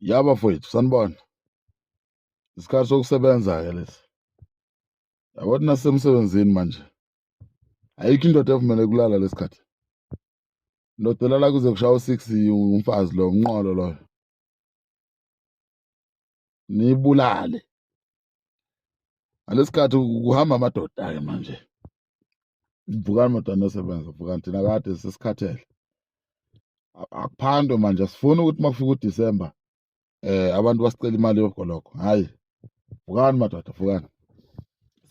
Ya bafowethu, sanibona. Isikhathi sokusebenza-ke lesi. Yabo thina sisemsebenzini manje. Ayikho indoda evumele kulala lesikhathi. Indoda elala kuze kushaye u-6 umfazi lo, umnqolo loyo. Nibulale. Ngalesikhathi kuhamba amadoda-ke manje. Vukani madoda nosebenza, vukani thina kade sesikhathele. Akuphandwe manje, asifuni ukuthi uma kufika uDisemba abantu basicela imali yogologo. Hhayi, vukani madoda, vukani.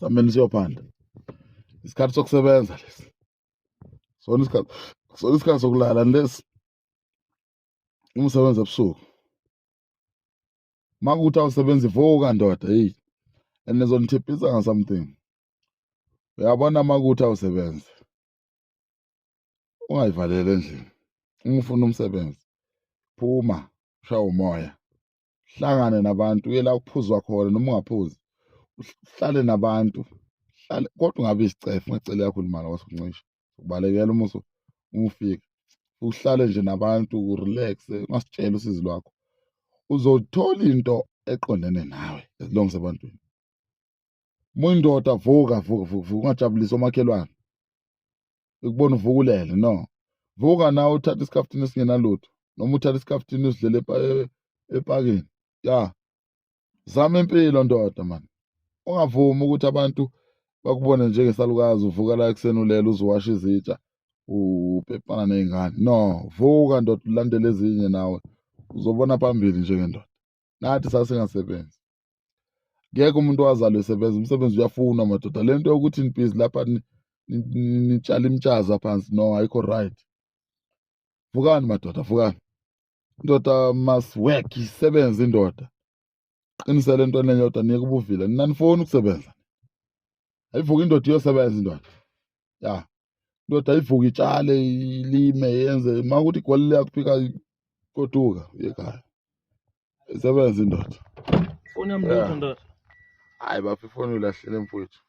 Sambeni siyophanda. Isikhathi sokusebenza lesi. Sona isikhathi, sona isikhathi sokulala lesi. Umsebenzi ebusuku. Makuthi awusebenzi vuka ndoda, hey. And nizonithiphisa nga something. Uyabona makuthi awusebenzi. Ungayivaleli endlini. Uma ufuna umsebenzi, phuma, ushaye umoya. Hlangane nabantu, uye la kuphuzwa khona noma ungaphuzi. Uhlale nabantu. Hlale kodwa ungabe isicefe, ungaceli kakhulu imali wasokuncisha. Ubalekela uma ufika. Uhlale nje nabantu, urelax, ungasitsheli usizi lwakho. Uzothola into eqondene nawe as long ebantwini. Uma uyindoda vuka vuka vuka vuka ungajabulisi omakhelwane. Ukubona uvukulele no. Vuka nawe uthathe isikhaftini esingenalutho noma uthathe isikhaftini usidlele epakini. Ya. Zama impilo ndoda man. Ungavumi ukuthi abantu bakubone njengesalukazi uvuka la ekuseni ulele uziwasha izitsha upepana ney'ngane. No, vuka ndoda ulandele ezinye nawe uzobona phambili njengendoda. Nathi sasingasebenzi. Ngeke umuntu wazalwe esebenza, umsebenzi uyafunwa madoda. Le nto yokuthi nibhizi lapha nitshala imitshaza phansi, no, ayikho right. Vukani madoda, vukani. Indoda must work, isebenze indoda. Qinisele entweni eyodwa, niyeke ubuvila. Nina nifuni ukusebenza. Ayivuke indoda iyosebenza indoda. Ya. Indoda ayivuke itshale, ilime, yenze. Uma kuthi igoli liyakuphika, goduka uye ekhaya. Isebenze indoda. Foni yami lutho ndoda. Hayi bafo, ifoni ulahlele mfowethu.